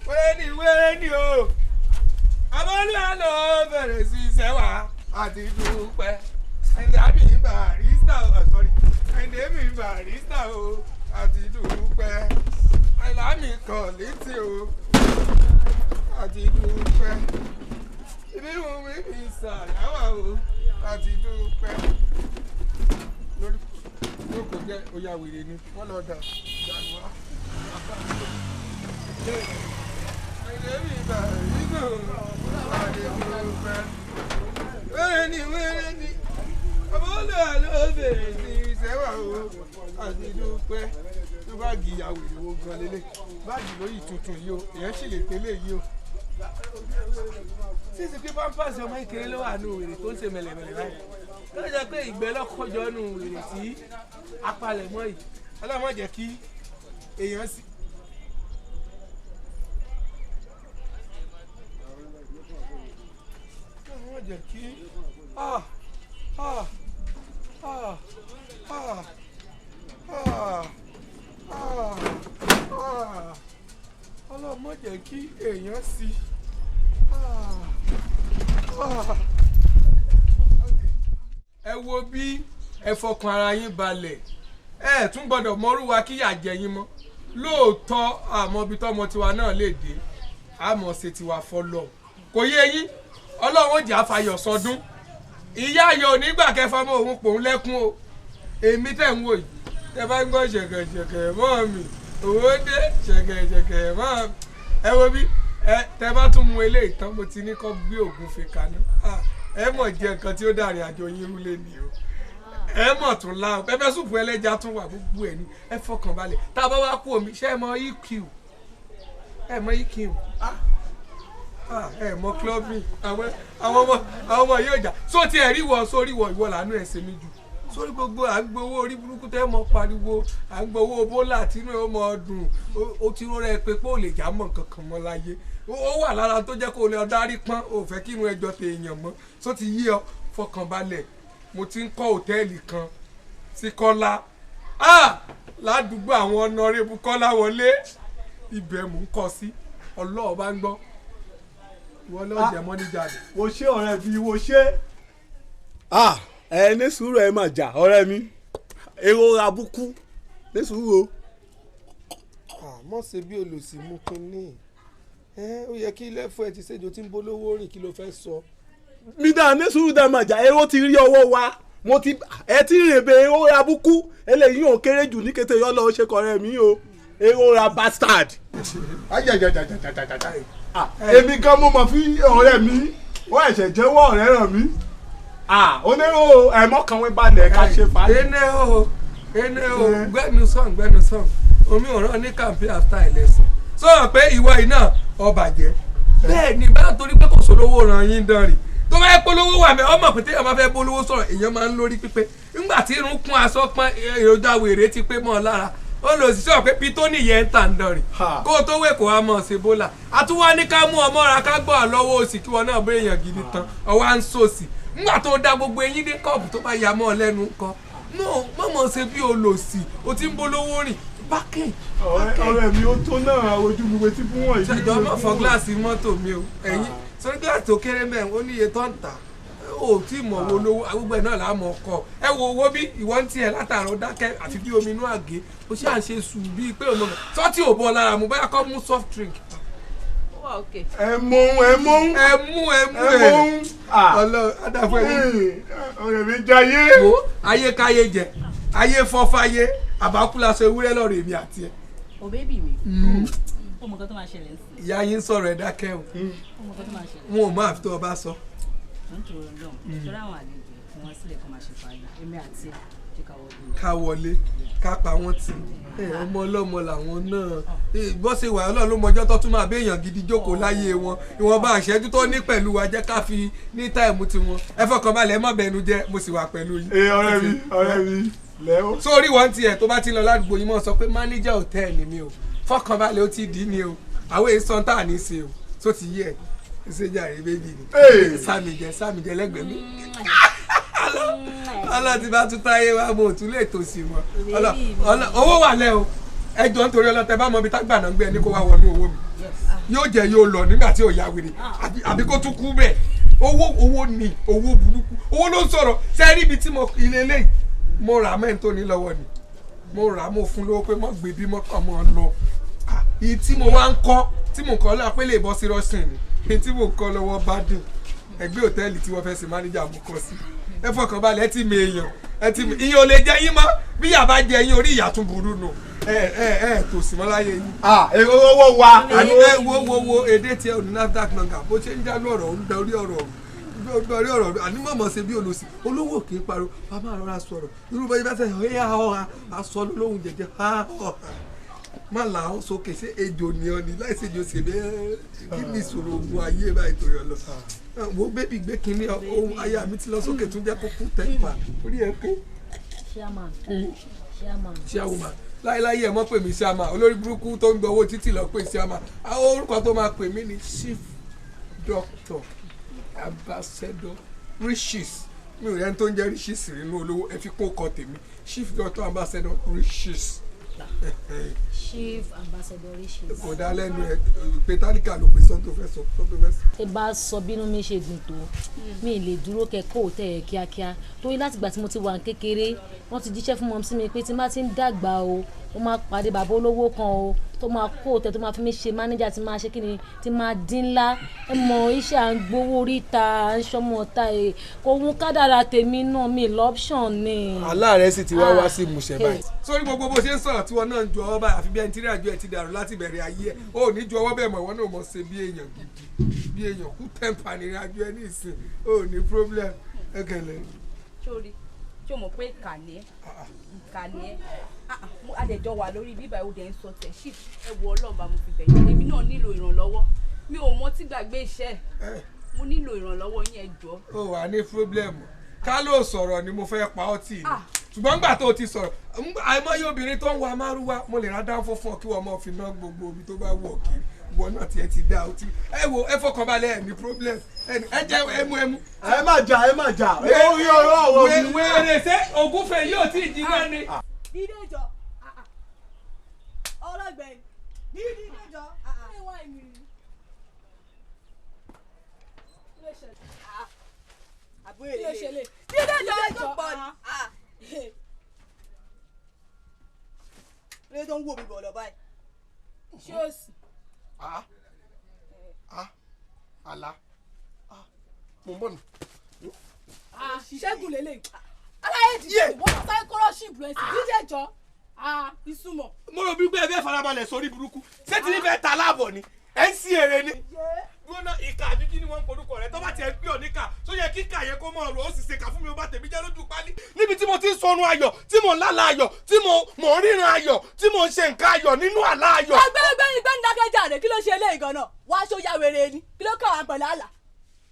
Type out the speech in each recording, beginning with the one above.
Wẹ́rẹ́ ni wẹ́rẹ́ ni o. Abọ́lúwa ló bẹ̀rẹ̀ sí sẹ́wà àti dúpẹ́. Ẹ̀dá mi Barrister o, sorry. Ẹ̀dá mi Barrister o, àti dúpẹ́. Àyìnlá mi Kollington o, àti dúpẹ́. Ibi mú mi fi sàláwà o, àti dúpẹ́. Lórí lóko jẹ́ oyà wèrè ni, wọ́n lọ dà dànù wá. Ẹ̀dá mi Barrister o, àti dúpẹ́. Wẹ́rẹ́ ni wẹ́rẹ́ ni. Abọ́lúwa ló bẹ̀rẹ̀ sí sẹ́wà o, àti dúpẹ́. Tó báàgì ìyàwó ìwò gan lélẹ̀, báàgì lóyìí tuntun yìí o, èèyàn sì lè tẹ́lẹ̀ yìí o. Sísì pé pampers ọmọ ìkéré ló wà nù wèrè tó ń ṣe mẹ̀lẹ̀mẹ̀lẹ̀ báyìí. Ló jẹ́ pé ìgbẹ́ lọ́kọ̀jọ́ nù wèrè sí apalẹ̀mọ́ yìí. Ọlọ́run má jẹ́ kí èèyàn sì. Ọlọ́run má jẹ́ kí ah ah ah ah ah ah ah Ọlọ́run má jẹ́ kí èèyàn sí. Ah ah. Ẹ wo bí ẹ fọkàn ara yín balẹ̀, ẹ tún gbọ́dọ̀ mọ́rú wa kíyà jẹ yín mọ́. Lóòótọ́ àmọ́ ibi tọ́mọ tiwa náà lè dé, àmọ́ ṣe tiwa fọlọ́. Kò yé yín, Ọlọ́run ó jẹ́ àfàyọ̀ sọdún. Ìyá ayọ̀ onígbà kẹfà mọ́ òun pòun lẹ́kún o. Èmi tẹ̀ ń wò yìí, tẹ bá ń gbọ́ ṣẹ̀kẹ̀ṣẹ̀kẹ̀ mọ́ mi, òwò dé ṣẹ̀kẹ̀ṣẹ̀kẹ̀ mọ́ mi. Ẹ wo bí ẹ tẹ bá tún mu eléyìí tán, mo ti ní kó gbé ògúnfe kaná. Ẹ mọ̀ jẹ nǹkan tí ó dàrin àjò yín rú lé ní o. Ẹ mọ̀ tún lá o. Pẹpẹ súpù ẹlẹ́ja tún wà gbogbo ẹ̀ ní. Ẹ fọkàn balẹ̀. Tá a bá wá kú omi, ṣé ẹ mọ EQ? Ẹ mọ EQ? Ẹ mọ clubbing. Àwọn ọmọ yóò jà. Só ti ẹ̀ rí wọ sórí wọ ìwọ làánú ẹ̀ ṣe mí jù. Sórí gbogbo à ń gbowó orí burúkú tẹ́ mọ pariwo, à ń gbowó bólà tínú ẹ̀ ó mọ dùn. Ó ti rọra ẹ pé pé ó lè já mọ́ nǹkan kan mọ́ láyé. Ó wà lára tó jẹ́ kó o lè darí pọ́n, o fẹ́ kí inú ẹjọ́ tẹ èèyàn mọ́. Só ti yí ọ, fọkàn balẹ̀. Mo ti ń kọ́ hòtẹ́ẹ̀lì kan sí Kọ́lá. Ládùúgbò àwọn ọ̀nàrẹ́bù Kọ́lá wọlé. Ibẹ̀ mò ń kọ́ sí. Ọlọ́ọ̀ bá ń gbọ́. Ìwọ lọ́ọ́ jẹ mọ́níjà rẹ̀. Wo ṣé ọ̀rẹ́ mi, wo ṣé. Ẹ ní sùúrù ẹ máa jà ọ̀rẹ́ mi. Èrò abúkú ní sùúrù o. Mọ̀ ṣe bí olùsí mú kínní. Ó yẹ kí ilé fún ẹ ti ṣèjọ tí ń bolówó rìn, kí ló fẹ́ sọ. Mi dáa ní sùúrù dáa máa jà, èrò ti rí ọwọ́ wa. Mo ti ẹ ti rèébè èrò abúkú eléyìí ò kéré jù ní kété yọ lọ ṣe kọrẹ mi o. Èrò ra bastard. Èmi gan mo mọ̀ fi ọ̀rẹ́ mi, ó ẹ̀ṣẹ̀ jẹ́wọ́ ọ̀rẹ́ ràn mí. Onírò ẹ̀mọ́kànwé balẹ̀ ká ṣe fàájì. Ene o gbẹ́nu sàn gbẹ́nu sàn, omi ò rán ní campaign after election. Sọ̀rọ̀ pé ìwọ iná ọba jẹ́. Bẹ́ẹ̀ ni bá torí pé kò sólówó ran yín dán rì. Tó bá yẹ polówó wà mẹ́, ọmọ pété ọmọ fẹ́ polówó sọ̀rọ̀ èèyàn máa ń lórí pípé. Nígbà tí irun kún aṣọ pọ́n èròjà wèrè ti pé mọ́ ọ lára. Ó lọ sí sọ̀rọ̀ pé pitoni yẹn ń tà ń dán rì. Kó o tó wẹ̀ kó wa mọ̀ ṣe bólà. Àtúwá ní ká mú ọmọ ra ká gbọ́ lọ́wọ́ òsì kí wọn náà bó èèyàn gidi tán. Ọwọ́ à ń sòsì. Nígbà tó da gbogbo eyín dé kọ́ọ̀bù tó bá ya mọ́ ọ lẹ́nu kọ́. No, mọ̀mọ́ ṣe bí olòṣì, o ti ń bolówó rìn. Bákẹ́. Ọ̀rẹ́ mi ó tó náà ojú mi wetí fún wọ̀nyí. Ṣèjọ́ mọ̀ fọ gíláàsì mọ́tò mi o. Ẹ̀yin sórí gíláàsì tó kéré mẹ́rin ó níye tó ń tà. O tí mọ̀ wo lówó, gbogbo ẹ̀ náà là á mọ̀ ọkọ. Ẹ wo owó bí ìwọ ń tiẹ̀ látàrọ̀ dákẹ́ àfi bí omi inú àgé. O ṣe à ń ṣe sùn bíi pé òun sọ́tì ò bọ́ lára mu bóyá kọ́ mú soft drink. Ẹ mú ẹ mú ẹ mú ẹ mú ẹ. Ọlọ́run adáfẹ́ mi. Ọ̀rẹ́ mi jayé. Wo ayékáyé jẹ, ayé fọ́fáyé, àbákúláṣọ ewúrẹ́ lọ́rọ̀ èmi àti ẹ. O bébì mi, ó mọ nǹkan tó máa ṣẹlẹ̀ sí. Ìyá yín sọ̀rọ̀ ẹ dákẹ́ o. Ó mọ nǹkan tó máa ṣẹlẹ̀. Wọn ò máa fi tó o bá sọ. Nítorí Ọlọ́run, ṣọ́ra àwọn àlejò fún wọn sílẹ̀ kó máa ṣe fàájì. Èmi àti ẹ jẹ́ ká wọlé. Ká wọlé, ká pa wọ́n tì. Ọmọ ọlọ́mọ làwọn náà. Bó ṣe wà Ọlọ́run ló mọjọ́ tó tún máa béèyàn gidi jókòó láyé wọn. Ìwọ̀nba àṣẹ́jú tó ní pẹ̀lú wa jẹ́ ká fi ní táìmù tiwọn. Ẹ fọkàn balẹ̀, ẹ má bẹnu jẹ́, mo sì wà pẹ̀lú yín. Ọ̀rẹ́ mi, ọ̀rẹ́ mi, lẹ́ o. Sórí wọn tiẹ̀ tó bá ti lọ ládùúgbò yín mọ̀ sọ pé mánéjà hòtẹ́ẹ̀lì mi o. Fọkàn balẹ̀ ó ti dì í ni o. Àwọn èso tá à ní ṣe o. Tó ti yẹ ṣe jàre bébì ni. Sàmì jẹ lẹ́gbẹ̀ẹ́ mi. Ọlọ́ ti bá tún táyé wá mo tún lè tòsí mọ́. Owó wà lẹ́ o. Ẹ jọ nítorí ọlọ́tẹ bá mọ ibi tá gbà náà ń gbé ẹni kó wá wọnú owó mi. Yóò jẹ yóò lọ nígbà tí ò ya wèrè àbí kó tún kú bẹ́ẹ̀. Owó ni owó burúkú, owó ló ń sọ̀rọ̀. Sẹ́ẹ̀rí ibi tí mo ilé lẹ́yìn mo rà mẹ́rin tó ní lọ́wọ́ ni mo rà, mo fún lówó pé mo gbé bí mo kàn mọ́ lọ. Ìyí tí mo wá ń kọ́ tí mo kọ́ lọ́wọ́ pé lè bọ́ sí rọ́ṣìn ni, èyí tí mo kọ́ lọ́wọ́ bá dùn ẹgbẹ́ òtẹ́ẹ̀lì tí wọ́n fẹ́ ṣe mánéjà mo kọ́ sí. Ẹ fọkàn balẹ̀, ẹ ti mi èèyàn, ẹ ti mi ìyẹn ò lè jẹ yín mọ́. Bí ìyá bá jẹ yín orí ìyá tún burú nù. Ẹ tò sí mọ́ láyé yín. Owó wa. Àní ẹ wo wo wo èdè tiẹ̀ ò ní NAFDAC number bó ṣe ń jálù ọ̀rọ̀ ń darí ọ̀rọ̀ lórí ọ̀rọ̀. Àní mọ̀mọ́ ṣe bí olùsí olówó kì í pariwo, a máa rọra sọ̀rọ̀ irú bá yẹ bá sẹ́yìn ọ̀hẹ́ ọ̀hà aṣọ lóhùn jẹjẹ ọ̀hà má là ó sókè. Ṣé ejò ni ọ ni láìsí ejò ṣe bẹ́ẹ̀? Kí ni ìṣòro ogun ayé báyìí torí ọ lọ? Wo bébì gbé kínní ohun aya mi ti lọ sókè tún jẹ́ kó kú tẹ́pà orí ẹ pé. Chairman. Chairman. Chairman láéláé ẹ mọ́ pè mí chairman, olórí burúkú tó ń gbọ́ owó títì lọ pé chairman. Àwọn orúkọ tó máa pè mí ni Chief Doctor Ambassador Riches. Mi ò rẹ́ni tó ń jẹ́ Riches nínú olówó, ẹ fi kún ọkọ tèmi, Chief Doctor Ambassador Riches. Chief Ambassador Riches. Kò dá lẹ́nu ẹ pé tálíkà ló pè sọ́n tó fẹ́ sọ tó fẹ́ sọ. Tẹ bá sọ bínú mi ṣe dùn tó, mi lè dúró kẹ́kọ̀ọ́ òtẹ́ ẹ̀ kíákíá, torí látìgbà tí mo ti wà ní kékeré wọ́n ti jíṣẹ́ fún mọ́mísí mi pé tí má ti ń dàgbà o, ó máa pàdé bàbá olówó kan o tó máa kó òtẹ́ tó máa fi mí ṣe mánéjà tí máa ṣe kí ni tí máa dín ńlá. Ẹ mọ iṣẹ́ à ń gbowó oríta à ń ṣọmọ ọ̀tá ẹ̀ kò wún kádàrà tèmi náà, mi lọ́pṣọ̀n ni. Àlá rẹ sì ti wá wá sí ìmúṣẹ báyìí. Sórí gbogbo bó ṣe ń sọ̀rọ̀ tí wọn náà ń ju ọwọ́ báyìí àfi bí ẹni tí ìrìnàjò ẹ̀ ti dàrú láti bẹ̀rẹ̀ ayé ẹ̀, ó ní ju ọwọ́ bẹ́ẹ̀ mọ̀, ìwọ náà mọ̀ ṣe bí èèyàn gidi bí èèyàn kú tẹ́ǹpà ní ìrìnàjò ẹ̀ ní ìsìn, ó ní problem ẹ kẹlẹ̀. Sórí ṣé o mọ̀ pé ìkà ni ẹ́, ìkà ni ẹ́, adẹ̀jọ wà lórí bíbá ìwò dẹ̀ ń sọ tẹ̀ ṣì ẹ wo ọlọ́ọ̀bá mo fi bẹ̀yìn, èmi náà nílò ìrànlọ́wọ́, mi ò mọ tí gbàgbé iṣẹ́, mo nílò ìrànlọ́wọ́ yín ẹ jọ̀ọ́. Ó wà ní problem ká ló sọ̀rọ̀ ni mo fẹ́ pa ọ́ tì ní, ṣùgbọ́n nígbà tó o ti sọ̀rọ̀ àìmọye obìnrin tó ń wa márúwá mo lè ra dáńfó fún ọ kí wọ́n máa fi ná gbogbo omi tó bá wù ọ́ kiri, ìwọ náà tiẹ̀ ti dá o ti ẹ wo ẹ fọkànbalẹ̀ ẹ ní problem ẹ jẹ ẹmu ẹmu. Ẹ má jà, ẹ má jà, orí ọ̀rọ̀ ọ̀rọ̀ mi. Wèrè ṣé ògúnfẹ̀ yóò tí ì jiná ni. Dídé jọ ọlọ́gbẹ̀ẹ́ dídé jọ. Dídé jọ tó pọ̀ ní. Ilé tó ń wò mí bọ̀ lọ báyìí. Ṣé o sì? Àlá mo ń bọ̀ nù. Ṣẹ́gun lélẹ̀ aláyé dìde wọ́n máa sáré kọ́rọ́ṣìpù ẹ̀ sí dídé jọ ìsúnmọ̀. Mo rò bí pé ẹ fẹ́ farabalẹ̀ sórí burúkú, ṣé tí ní fẹ́ ta láàbọ̀ ni ẹ ń sí èrè ni. Gbóná ìka àbí kí ni wọ́n ń porúkọ rẹ̀ tó bá tiẹ̀ pé ọ̀ níkà tó yẹ kíkà yẹ kó mọ̀ ọ̀rọ̀ ó sì ṣe kà fún mi ó bá tèmi jẹ́ lójú pálí. Níbi tí mo ti ń sọnù ayọ̀ tí mò ń lálàá ayọ̀ tí mò ń ríran ayọ̀ tí mò ń ṣe nǹkan ayọ̀ nínú àlá ayọ̀. Agbẹ́gbẹ́ni gbẹ́ni dákẹ́jà rẹ̀ kí ló ṣe eléyìí gan-an, wàá ṣó ya wèrè ni kí ló kàn wá pẹ̀lú àlà,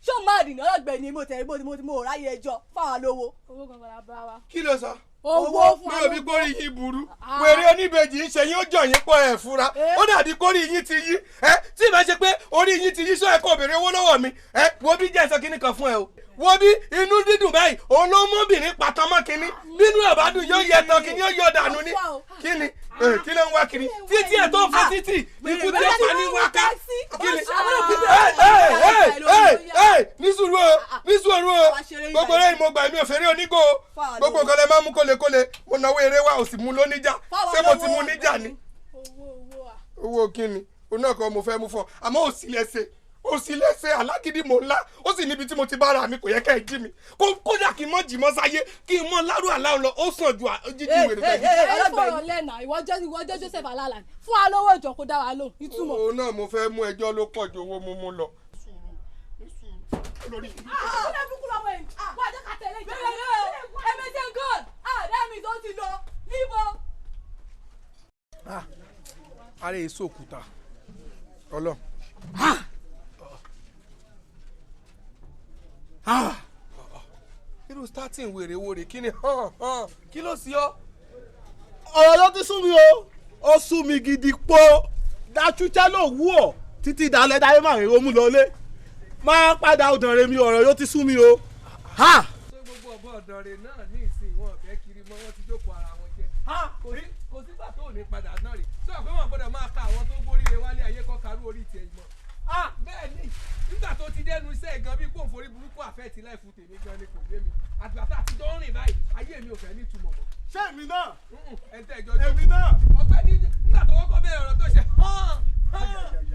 ṣó máa dìní ọlọ́gbẹ̀ni mo tẹ̀ mo ráyè ẹjọ́ fáwọn lówó. Owó gangan la bá wa. Kí ló sọ? Owó fún mi ò bí kórìí yín burú, wèrè oníbejì ń ṣe yín ó jọ yín pọ̀ ẹ̀ fura, ó dàbí kórìí yín ti yí ẹ tí ìbá ṣe pé orí yín ti yí sọ ẹ kó béèrè owó lọ́wọ́ mi ẹ wo bí jẹ́ sọ kínní kan fún ẹ o, wo bí inú dídùn báyìí òun ló mú obìnrin pàtàn mọ́ kínní, bínú ẹ̀ bá dùn yóò yẹ tán kínní yóò yọ dànù ni kínní kí ló ń wá kiri títí ẹ̀ tó ń fa títì ikú tí ó pa ní wáká kínní. Ní sùúrù o, ní sùúrù o, gbogbo rẹ̀ mo gbà mí ò fẹ́rẹ́ onígò o, gbogbo nǹkan lẹ máa mú kólekóle, mo náwó eré wa ò sì mú lóníjà, ṣé mo ti mú níjà ni. Owó kínni òun náà kọ́ mo fẹ́ mú fún ọ, àmọ́ ò sì lẹ́sẹ̀ ó sì lẹ́sẹ̀ alágídí mò ń lá, ó sì níbi tí mo ti bára mi kò yẹ ká ẹ jí mi kódà kí n mọ jì mọ́ sáyé kí n mọ lárú àláwọ̀ lọ ó sàn ju jíjí wèrè bẹ́ẹ̀. Ẹ fọ̀rọ̀ lẹ́nà ìwọ jẹ́ Joseph Alala fún wa lówó ìjọ kó dá wa lóhùn ìtumọ̀. Òun náà mo fẹ́ mú ẹjọ́ ló pọ̀ ju owó mímú lọ. Ara èso òkúta ọlọ́run. Irú starting wèrè wo rè kí ni kí ló sí ọ. Ọ̀rọ̀ ló ti sú mi o, ó sú mi gidi po, dájútẹ́ ló wú ọ títí dalẹ́ dáyé máa rè omú lọlé máa padà ọ̀dàn rẹ mi, ọ̀rọ̀ ló ti sú mi o. Ṣé gbogbo ọ̀bọ ọ̀dàn rẹ náà ní ìsìn wọn ọ̀bẹ kiri mọ́, wọ́n ti jókòó ara wọn jẹ́, kò sígbà tó ò ní padà náà rè sọ Ṣé wàá pé wọn gbọ́dọ̀ máa ka àwọn tó gbóríire wálé ayé kọ́ karú orí tiẹ̀ mọ́? Bẹ́ẹ̀ ni, nígbà tó ti dẹnu iṣẹ́ gan bí kò ń forí burúkú àfẹ́ẹ̀tì láìfún tèmi gan ni kò yé mi. Àtìgbà tá a ti jọ ń rìn báyìí, ayé mi ò fẹ́ nítumọ̀ mọ́. Ṣé èmi náà? Èmi náà. Ọ̀gbẹ́ni nígbà tó kọ́kọ́ bẹ̀rẹ̀ ọ̀rọ̀ tó ṣe hàn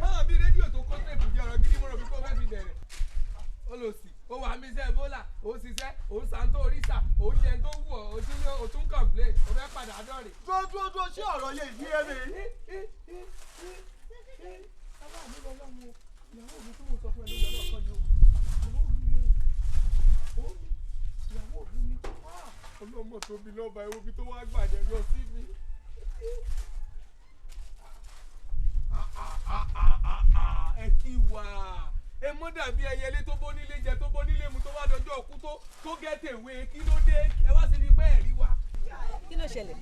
hàn bí rédíò tó kó tèpù jẹ́ ọ̀rọ̀ gidi mọ́rọ̀ bí kò fẹ́ fi bẹ̀rẹ̀. Ó lọ sí, ó wà mí sẹ́ Ebola, ó ṣiṣẹ́, ó ń san tó oríṣà, ó ń jẹun tó wù ọ́, ó tún complain, ó fẹ́ padà dọ̀rẹ̀. Dúró dúró ṣé ọ̀rọ̀ yẹ ìdí ẹ mi? Ìyàwó mi tí mo sọ fún ẹ lórí ọlọ́kọ yìí o, ìyàwó mi ni ọlọ́mọ tóbi lọ́ba ewu bí tó wá gbàjẹ́ lọ sí mi. Ẹ kí wà ẹ mọ́ dàbí ẹyẹlé tó bó nílé jẹ tó bó nílé mu tó wá dọjọ́ òkú tó gẹ́tẹ̀wé kí ló dé ẹ wá síbi pé ẹ̀rí wa. Kí ló ṣẹlẹ̀?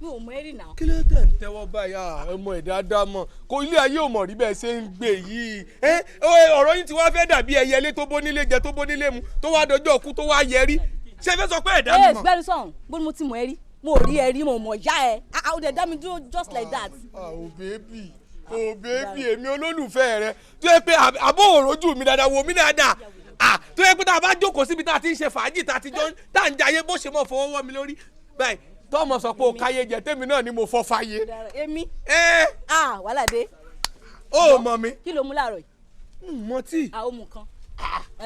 Mi ò mọ eré náà. Kí ló tẹ̀ ń tẹ́wọ́ báyà ọmọ ẹ̀dá dámọ̀ kò ilé ayé ò mọ̀ rí bẹ́ẹ̀ ṣe ń gbé yìí. Ọ̀rọ̀ yín ti wá fẹ́ dàbí ẹyẹlé tó bó nílé jẹ tó bó nílé mu tó wá dọjọ́ òkú tó wá yẹrí. Ṣé fẹ́ sọ pé ẹ̀dá mi mọ̀? Ẹ gbẹ́rù sọ̀hún bó ni mo ti mọ̀ ẹ́ rí, mo rí ẹ rí, mo mọ̀ ya ẹ, ó dẹ̀ dá mi dúró just like that. Oh baby, oh baby, èmi olólùfẹ́ rẹ tó yẹ pé àbọ̀ òrojú mi dáadáa wo mi dáadáa tó yẹ pé tá a bá jókòó síbi tá a ti ń ṣe fàájì tá a ti jọ tá à ń jayé bó ṣe mọ̀ fọwọ́ wọ́ mi lórí báyìí tọ́mọ sọ pé o káyé jẹ tèmi náà ni mo fọ́ fáyé. Èmi. Wàhálà dé. Ó mọ̀ mi. Kí ló mú láàárọ̀ yìí? Mọ tí. Ó mú kan.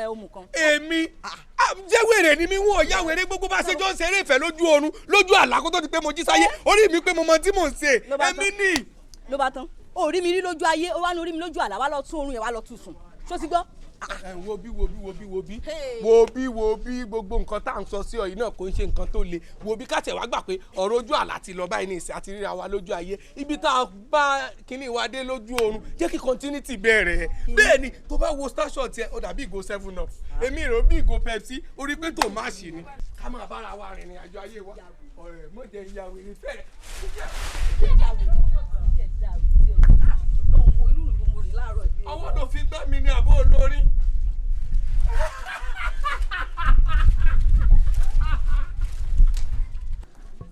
Ó mú kan. Èmi jẹ́ wèrè ni mi wọ́n ya wèrè gbogbo bá ṣe jọ ń ṣeré ìfẹ́ lójú oorun lójú àlá kó tó di pé mo jí sáyé orí mi pé mo mọ tí mò ń ṣe èmi ni. Ló bá tán o rí mi rí lójú ayé o wá ní orí mi lójú àlá wá lọ tún oorun yẹn wá lọ tún sùn ṣó ti gbọ́. Wo bí wo bí wo bí wo bí wo bí wo bí gbogbo nǹkan tá à ń sọ sí ọ yìí náà kò ń ṣe nǹkan tó le wo bí káṣẹ̀ wá gbà pé ọ̀rọ̀ ojú àlá ti lọ báyìí ní ìsìn àti ríra wa lójú ayé ibi tá a bá kíní wa dé lójú oorun jẹ́ kí continuity bẹ̀rẹ̀ bẹ́ẹ̀ ni tó bá wo station tiẹ̀ ó dàbí ìgò 7 Up èmi rò bí ìgò Pepsi orí pé tó má ṣì ni ká máa bára wa rìnrìn àjò ayé wa ọ̀rẹ́ mọ̀jẹ̀ ìyàwó ìfẹ́ rẹ̀. Ọwọ́ ló fi gbá mi ní àbó olórí.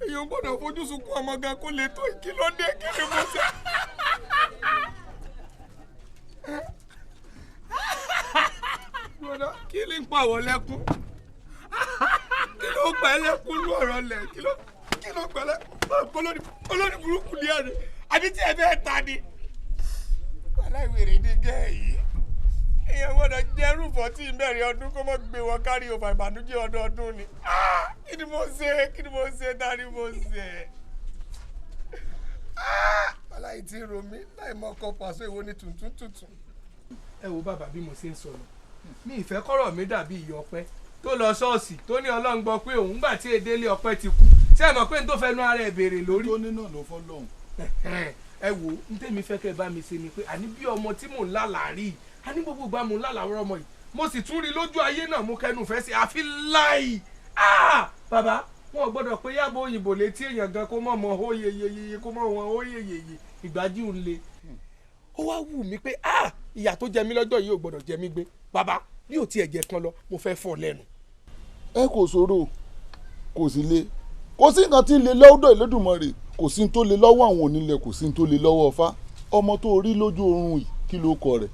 Èèyàn gbọ́dọ̀ fojú sunkún ọmọ gan kó lè tó ìkìlódé kí ni mo ṣe. Kí ni ń pa àwọn lẹ́kún? Kí ló pa ẹ́ lẹ́kún ní ọ̀rọ̀ lẹ̀? Kí ló pa ẹ́ lẹ́kún? Olórí burúkú ni ẹ̀rù àbí tí ẹ fẹ́ ta ni? Aláìwèrè ní gẹ́ yìí èèyàn gbọ́dọ̀ jẹ́rù fọ́tí mẹ́rin ọdún kó mọ́ gbé wọn kárí òfà ìbànújẹ́ ọdọọdún ni. Kí ni mo ṣe? Kí ni mo ṣe? Ta ni mo ṣe? Aláì tí ro mi láì mọ ọkọ pàṣẹ ìwo ni tuntun tuntun. Ẹ wo bàbá bí mo ṣe ń sọ̀rọ̀ mi ìfẹ́ kọ́rọ̀ mi dàbí ìyá ọpẹ́ tó lọ ṣọ́ọ̀ṣì tó ní Ọlọ́run gbọ́ pé òun gbà tí èdèlé ọpẹ́ ti kú ṣé ẹ mọ̀ pé n tó fẹnu ara ẹ̀ béèrè lórí. Tó ní náà ló fọ́ lọ́hùn. Ẹ wo n tẹ́mi fẹ́ kẹ́ ẹ bá mi ṣe ni pé àní bí ọmọ tí mò ń lálàá rí àní gbogbo ìgbà mò ń lálàá rọ ọmọ yìí mo sì tún rí lójú ayé náà mo kẹnu fẹ́ sí àfi láì bàbá wọn ò gbọ́dọ̀ pé yàbọ̀ òyìnbó létí èèyàn gan kó mọ̀ mọ́ ó yeyeyeye kó mọ̀ wọn ó yeyeye ìgbájú ń le. Ó wá wù mí pé ìyà tó jẹ mí lọ́jọ́ yìí ò gbọ́dọ̀ jẹ mí gbé bàbá bí ò tiẹ̀ jẹ kan lọ mo fẹ́ fọ́ lẹ́nu. Ẹ kò ṣòro kò sí le kò sí nǹkan tí ń le lọ́dọ̀ Olódùmarè kò sí tó le lọ́wọ́ àwọn onílẹ̀ kò sí tó le lọ́wọ́ Ọfá ọmọ tó rí lójú oorun yìí kí ló kọ rẹ̀.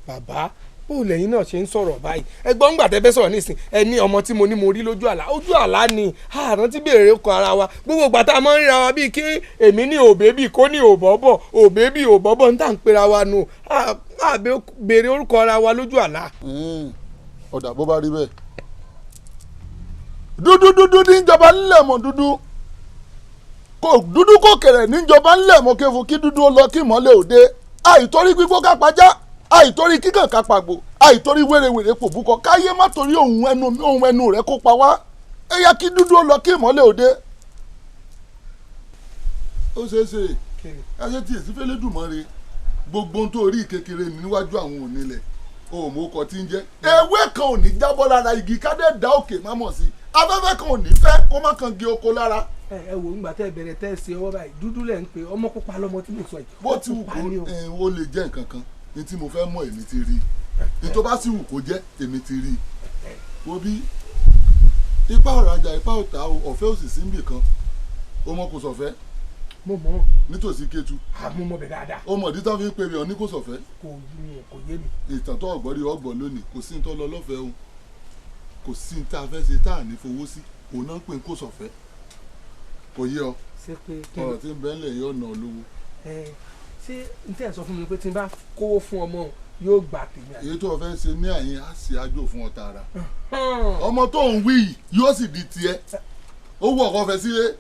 Bàbá bó lẹ́yìn náà ṣe ń sọ̀rọ̀ báyìí ẹgbọ́n ńgbà tẹ́ fẹ́ sọ̀rọ̀ nísìn ẹ ní ọmọ tí mo ní mo rí lójú àlá ojú àlá ni àrántí béèrè kọ ara wa gbogbo ìgbà tá a máa ń ríra wa bíi kí èmi ní òbébì kó ní òbọ́bọ̀ òbébì òbọ́bọ̀ ń tà ń pera wa nù àbẹ béèrè orúkọ ara wa lójú àlá. Ọ̀dà bó bá rí bẹ́ẹ̀ dúdú dúdú níjọba ńlẹ̀ mọ́ dúdú kò dúdú kò kẹ̀rẹ̀ níjọba ńlẹ̀ mọ́ kéfù kí dúdú ó lọ kí ìmọ́lẹ̀ òde àìtorí gbígbó kápájá àìtorí kíkàn kápágbò àìtorí wérewère pò búkọ káyé má torí ohun ẹnu rẹ kó pa wá ẹ yá kí dúdú ó lọ kí ìmọ́lẹ̀ òde. Ó ṣeé ṣe ẹ ṣe tí èsì fẹ́lẹ́ dùn mọ́ re gbogbo ohun tó rí kékeré níwájú àwọn onílẹ̀ òmò kọ tí ń jẹ́ ewé kan ò ní jábọ́ lára igi kádẹ́ dá òkè má mọ̀ sí afẹ́fẹ́ kan ò ní fẹ́ kó má kan gé oko lára. Ẹ wo ńgbà tẹ́ bẹ̀rẹ̀ tẹ́ ṣe ọwọ́ báyìí dúdú lẹ̀ ń pe ọmọ pupa lọmọ tí mo sọ yìí. Bó ti wù kó ó lè jẹ́ nǹkan kan ní tí mo fẹ́ mọ̀ èmi ti rí i ní tó bá sì wù kó jẹ́ èmi ti rí i. Wo bí ipa ọ̀rajà ipa ọ̀tá ọ̀fẹ́ òsì sí níbì kan Ó mọ kò sọ̀fẹ́. Mo mọ̀. Nítòsí Kétu. Mo mọ̀ bẹ̀ dáadáa. Ó mọ̀ dítà fi ń pè mí ọ ní kò sọ̀fẹ́. Kò yé mi. Ìtàn tó ọ̀gbọ́n rí ọgbọ̀n lónìí, kò sí ní tó lọ lọ́fẹ̀ẹ́ o. Kò sí ní tá a fẹ́ ṣe tá a ní fowó sí, òun náà ń pè ní kò sọ̀fẹ́. Kò yé ọ. Ọ̀rọ̀ tí ń bẹ ńlẹ̀ yóò ná olówó. Ṣé n tẹ́ ẹ̀ sọ fún mi pé tí n bá kówó fún ọmọ yóò gbà tèmi. Èyí tó o fẹ́ ṣe ní àyín á ṣe àjò fún ọ tààrà. Ọmọ tó ń wí yìí yóò sì di tiẹ̀. Ó wù ọkọ fẹ́ sílé.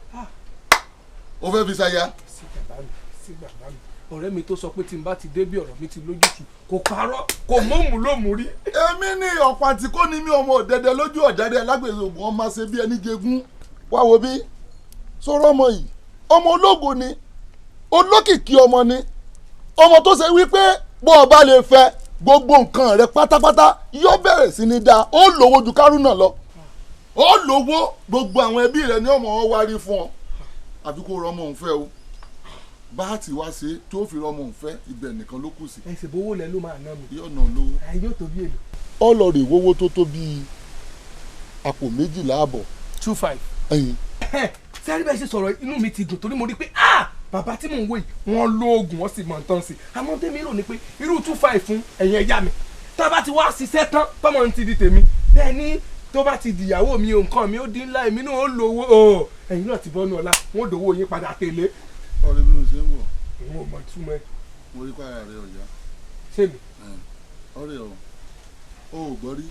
Ó fẹ́ fi ṣaya. Sí bàbá mi, sí bàbá mi. Ọ̀rẹ́ mi tó sọ pé tí n bá ti débí ọ̀rọ̀ mi ti lójútùú, kò parọ́, kò mọ̀mú lómù rí. Èmi ni ọ̀pá tí kò ní mí ọmọ ọ̀dẹ̀dẹ̀ lójú ọ̀dẹ̀dẹ̀ alágbèsè ògùn ọmọ ṣe bí ẹni jẹgún. Wá wo bí sọ̀rọ̀ ọmọ yìí, ọmọ ológo ni, olókìkí ọmọ ni, ọmọ tó ṣe wípé bó o bá lè fẹ́ gbogbo nǹkan rẹ pátápátá yóò bẹ̀rẹ̀ sí ní dáa, ó lówó ju kárúnà lọ, ó lówó gbogbo àwọn ẹbí rẹ ní ọmọ wọn wárí fún ọ, àfi kó rọmọ òun fẹ́ o. Bá a ti wá ṣe tó fi rọmọ òun fẹ́, ibẹ̀ nìkan ló kù sí. Ẹ ṣe bówó lẹ ló máa ná mi. Yóò ná lówó. Ẹ yóò tó bí èlò. Ọlọ́ọ̀rì wówó tó tó bíi àpò 12.5. 2.5. Ẹyin. Sẹ́rí bẹ́ẹ̀ ṣe sọ̀rọ̀ inú mi ti dùn torí mo rí pé bàbá tí mò ń wò yìí wọ́n lóògùn wọ́n sì mọ̀ ń tán sí i. Àmọ́ tèmi rò ní pé irú 2.5 fún ẹ̀yìn ẹ̀yà mi tá a bá ti wá ṣiṣẹ́ tán tọ́mọ ń ti di tèmi bẹ́ẹ̀ ni tó bá ti dìyàwó mi nǹkan mi ó dín ńlá èmi náà ó lówó o ẹ̀yin náà ti bọ́nu ọ̀la wọ́n dòwó yín padà tẹ̀lé. Ọ̀rẹ́ bí mo ṣe ń wọ̀. Òun ò mọ̀ túmọ̀ ẹ. Mo rí pàrọ̀ rẹ ọ̀yá. Ṣé mi. Ọ̀rẹ́ o ò gbọ́ rí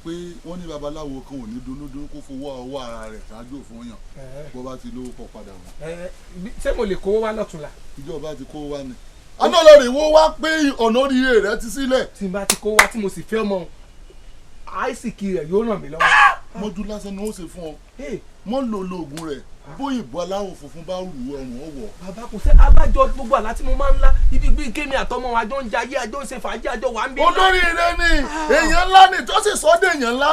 pé wọ́n ní babaláwo kan ò ní dunúdunú kó fowó ọwọ́ ara rẹ̀ ṣáájú fún yàn bó bá ti lówó kọ padà wọ́n. Ṣé mo lè kówó wá lọ́túnla. Ìjọba ti kówó wá ni. Àná lọ́ọ̀rì wo wá pé ọ̀nà oríire rẹ ti sílẹ̀. Tí n bá ti kówó wá tí mo sì fẹ́ ọmọ àìsíkì rẹ̀ yóò ràn mí lọ́wọ́. Mọ́jú lásán ni ó ṣe fún ọ. Mọ́ lò lóògùn rẹ̀ bóyìnbó aláwọ̀ funfun bá rù ọrùn ọwọ́. Bàbá kò sẹ́ abájọ gbogbo àlá tí mo máa ń lá ibi gbé kémi àtọmọ àjọ ń jayé àjọ ń ṣe fàájì àjọ wà ń bí. Olóríire ni èèyàn ńlá ni tó sì sọ dé èèyàn ńlá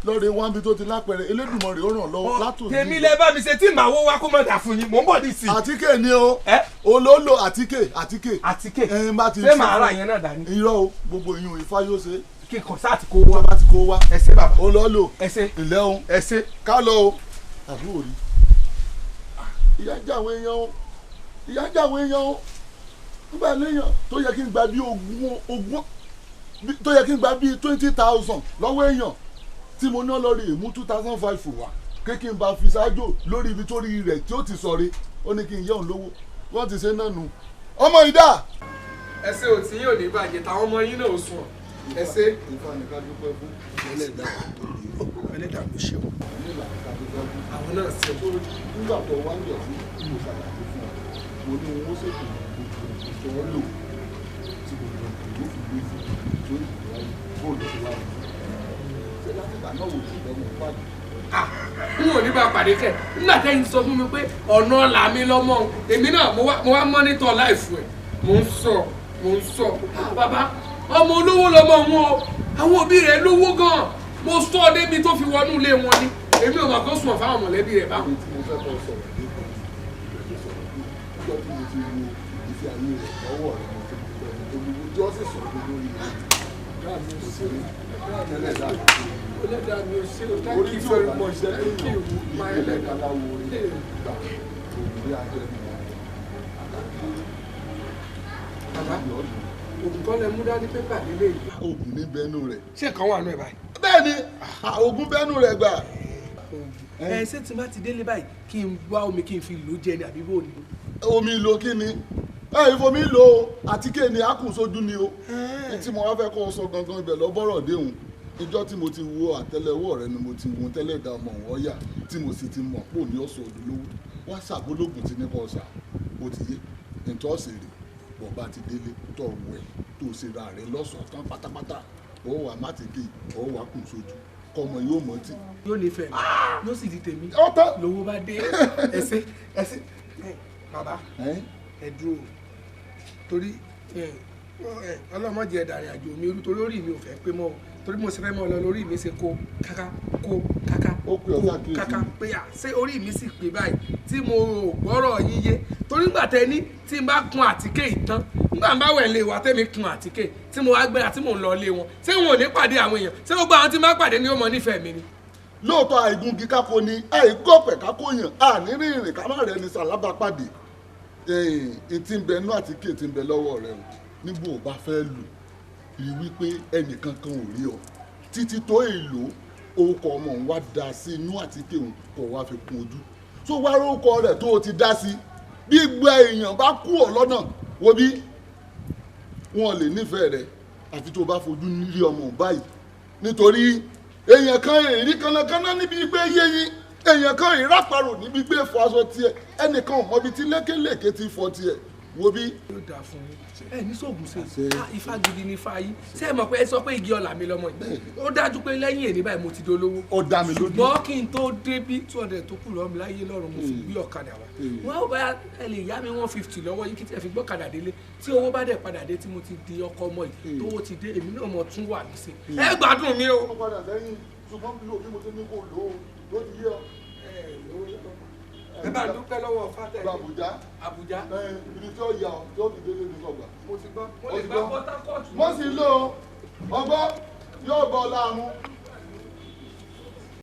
lọ́ọ̀rẹ́ wọn bí tó ti lápẹ̀rẹ̀ Elédùmarè ó ràn lọ́wọ́ látòní. Tèmi lẹ bá mi ṣe tí màá wó wá kó má dà fún yín mò ń bọ̀ ní sí. Àtíkè ni o olólo àtíkè àtíkè. Àtíkè ṣé màá ra yẹn náà dání. Irọ́ o gbogbo ìyún Ifá yóò ṣe. Kí n kàn sáà ti kó wá. Bá ti kó wá. Ẹ ṣé bàbá. Olólo ẹ ṣé. Ilẹ̀ o. Ẹ ṣé. Ká lọ o. Àbúrò rí ìyá ń jẹ àwọn èèyàn o, ìyá ń jẹ àwọn èèyàn o. Nígbà léèyàn tó yẹ kí n gba bí ogún tó yẹ kí n gba bí 20,000 lọ́wọ́ èèyàn tí mo ná lórí ìmú 2,500 wá pé kí n bá fi ṣáájò lórí ibi tó rí rẹ̀ tí ó ti sọ̀rí, ó ní kí n yẹ òun lówó wọ́n ti ṣe náà nu ọmọ ìdá. Ẹ ṣé o tí yóò ní bàjẹ́ táwọn ọmọ yín náà ò sùn ẹ ṣé. Ifá ni ká dúpẹ́ fún ẹlẹ́dàá ẹlẹ́dàá ló ṣe o àwọn náà ṣe o. Nígbà tó wá ń yọ̀ sí mo ṣàlàyé fún ọ mo ní wọn ó ṣètò ìtọ́ lò tí gbogbo ìlú fi gbé sí tó ìlú wáyé bóòlù tó wá rí ṣé láti ìgbà náà wò sí ìdánwò pàdé. N ò ní bá pàdé kẹ nígbà tẹ́yìn sọ fún mi pé ọ̀nà làmí lọ́mọ èmi náà mo wá mọ́nítọ̀ láìfù ẹ̀ mò ń sọ bàbá ọmọ olówó lọmọ wọn o àwọn òbí rẹ̀ lówó gan-an mo sọ ọ débi tó fi wọnú ilé wọn ni èmi ò mọ̀ kó sùn fáwọn mọ̀lẹ́bí rẹ̀ báwọn. Ibi tí mo fẹ́ kọ́ sọ̀rọ̀ dé kan ìbẹ̀rẹ̀ sọ̀rọ̀ dé nígbà tí mo ti wo ìgbésí ayé rẹ̀ lọ́wọ́ rẹ̀ mo ti mọ̀ pé ẹni tó lówó tí ó sì sọ̀rọ̀ lórí rẹ̀ kò sí rí ẹlẹ́dàá ẹlẹ́dàá mi ò ṣe o thank orí you tí very ò bá much ṣiṣẹ́ thank you my ìpínlẹ̀ ẹlẹ́dàá. aláwo orí gbà òwúrẹ́ ajẹ́nu Bàbá ògùn kan lẹ mú dání pépà nílé yìí. Ògùn ní bẹnu rẹ̀. Ṣé nǹkan wà nù ẹ̀ báyìí? Bẹ́ẹ̀ni ògùn bẹnu rẹ̀ gbà. Ẹ ṣé tí n bá ti délé báyìí kí n wá omi kí n fi lò jẹ ni àbí bò ni. Omi lo kí ni? Ẹ ìfomi lo o àtíkè ni a kù sójú ni o. Tí mo wá fẹ́ kó o sọ gangan ibẹ̀ lọ bọ́rọ̀ déhùn. Ìjọ́ tí mo ti wo àtẹ́lẹwọ́ rẹ ni mo ti wo tẹ́lẹ̀ dá ọmọ òun ọ̀yà tí mo sì ti mọ̀ pò ní ọ̀sọ̀ òdúlówó. Wá ṣàgbólógùn tí ní kò ṣà ó ti yé ntọ́ ọ̀sẹ̀ rè bọ̀ bá ti délé tó wẹ̀ tó ṣe ra rẹ lọ́sọ̀ọ́ tán pátápátá ó wà má ti gé ó wà kùn sójú kọmọ yóò mọ tí. Yóò nífẹ̀ẹ́ mi yóò sì di tèmi lówó bá dé ẹsẹ ẹsẹ. Bàbá ẹ dúró torí ọlọ́mọdé ẹ̀dàrin àjò mi torí orí mi ò fẹ́ pé mọ́ o torí mo ṣe fẹ́ mọ́ ọ lọ lórí mi ṣe kó káká kó káká kó káká pé à ṣé orí mi sì pé báyìí tí mo gbọ́rọ̀ yín yé torí nígbà tẹ ní tí n bá kun àtíkè ìtàn nígbà n bá wẹ̀ lé wa tẹ́mi kun àtíkè tí mo wá gbéra tí mò ń lọ lé wọn ṣé wọn ò ní pàdé àwọn èèyàn ṣé gbogbo àwọn tí n bá pàdé ni ó mọ nífẹ̀ẹ́ mi ni. Lóòótọ́ àìgúngi kákó ni àìgọ́pẹ̀ kákó yàn àní rìnrìn ká má rẹ̀ ní sàlábàpàdé. Ẹ̀ẹ́n tí ń bẹ inú àtíkè tí ń bẹ lọ́wọ́ rẹ o, nígbà ò bá fẹ́ lò rí wípé ẹnìkan kan ò rí ọ títí tó èlò orúkọ ọmọ òun wá dá sí inú àtíkè òun kò wá fi kún ojú tó wá orúkọ rẹ̀ tó o ti dá sí. Bí gba èèyàn bá kú ọ lọ́nà wo bí wọn lè nífẹ̀ẹ́ rẹ àfi tó o bá fojú rí ọmọ òun báyìí, nítorí èèyàn kan èrí kánnakánná níbi gbé yéyín, èèyàn kan ìráparò níbi gbé fọ aṣọ tiẹ̀, ẹnìkan ò mọbi tí lékelèké ti fọ tiẹ̀ wo bí. Yóò dáa fún yín, ẹ ní sóògùn ṣe ifá gidi ní ifá yìí. Ṣé ẹ mọ̀ pé ẹ sọ pé igi ọlà mi lọmọ yìí, ó dájú pé lẹ́yìn èdè báyìí mo ti dolówó. Ó dá mi lójú. Ṣùgbọ́n kí n tó dé bí 200 tó kù lọ́ọ́ mi láyé lọ́rùn mo fi gbé ọ̀kadà wá. Wọ́n ó bá ẹ lè yá mi 150 lọ́wọ́ yín kí tí ẹ fi gbọ́ ọ̀kadà délé. Tí owó bá dẹ̀ padà dé tí mo ti di ọkọ ọmọ yìí, tówó ti dé, èmi náà mo tún wà mí sí. Ẹ gbádùn mi o. Ó padà sẹ́yìn, ṣùgbọ́n lò bí mo ti ní kó lò ó ló ti yé ọ. Ẹ bá dúpẹ́ lọ́wọ́ fátẹ̀. Àbújá. Àbújá. Ibi tí ó yà ọ tí ó fi délé ní sọgbà. Mo ti gbọ́, mo lè gba Port Harcourt. Mo sì lò ó, ọgbọ́ yóò bọ̀ láàmú.